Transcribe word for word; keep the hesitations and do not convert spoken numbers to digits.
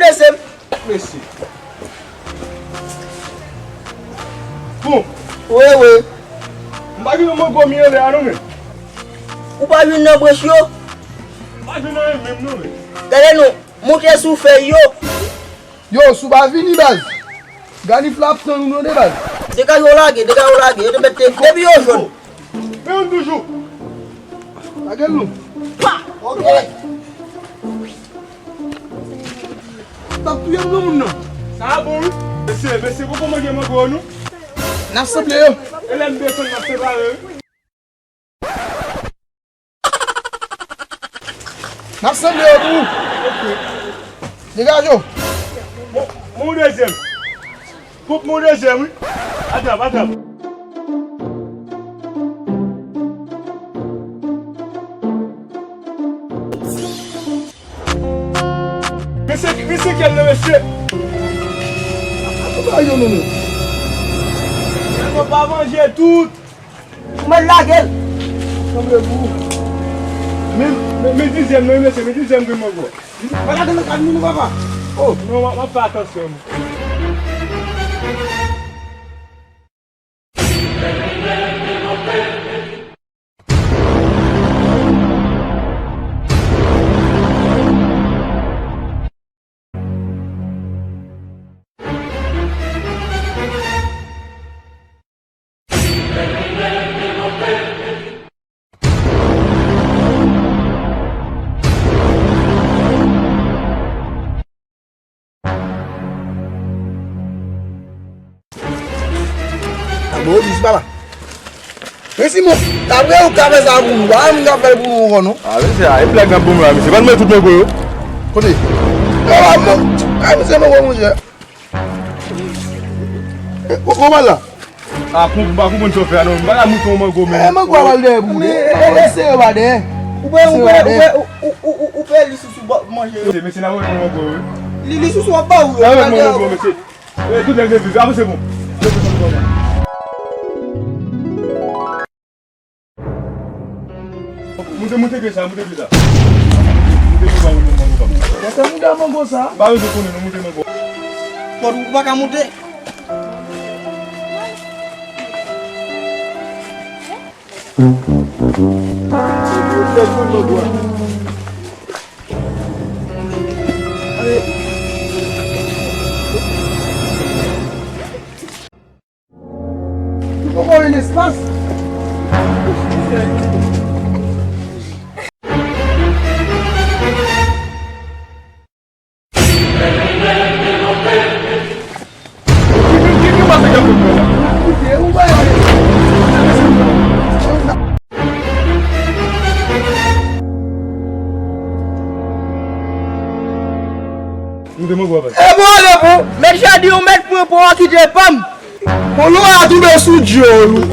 Mesye m. Mesye. Bon. Wi, wi. M pa gen yon mango mi anlè a non, men. Ou pa jwenn nan branch yo? M pa jwenn anyen menm non, men. Gade non, moute sou fèy yo. Yo, sou pa vini, baz. Ganif la ap tann ou non, de baz. Degaje w lage, degaje w lage. Yo te mèt te, depi yo jwenn. Men youn toujou. Lage l non. Pa! Ok. T ap touye m non, moun nan. Sa a bon, wi. Mesye, mesye, poko manje mango yo, non. N ap sanble yo. E lè m desann, n ap separe, wi. N ap sanble yo tou. Ok. Degaje w. Bon, bon, dezyèm. Koup mwen dezyèm, wi. Atrap, atrap. Men se, men se kèl nan, mesye. Atrap yo, non, men. Nèg yo pa manje tout. Ou mèt lage l. Sanble pou ou. Men, men, men dizyèm nan, wi, mesye, men dizyèm grenn mango. Pa gade nan kad moun, papa. Oh. Non, m ap, m ap fè atansyon. Abo, dis papa. Men Simon, ta vre ou ka fè sa pou nou, pa moun ka fè l pou nou ankò non. A, mesye, a, e blag n ap ban nou la, mesye. Pa n manje tout mango yo. Kote? Yo, a, man, a, mesye, mango, monchè. E, ou, ou mal la? A, pou, m pa konprann sa w fè a, non. M pa ka moute yon mango, men. E, mango a pral dèyè pou ou, de. E, e, e, se yo pa dèyè. Ou pe, ou pe, ou pe, ou, ou, ou, ou, ou pe li sou, sou, manje yo. Mesye, mesye, n ap wè mango, wi. Li, li sou, sou ap ba ou yo. N ap wè mango, mesye. E, tout nèg legliz, avanse bon. Moute, moute pye sa, moute pye sa. Moute pye sa, moute mango sa. Gade mouda mango sa. Pa bezwen konnen, nou moute mango. Pòt ou pa ka moute. Li poko gen espas. E bon, ale bon. Mèt Jadi, ou mèt pran pon an kite pa m. Bon, lò a tonbe sou dyòl ou.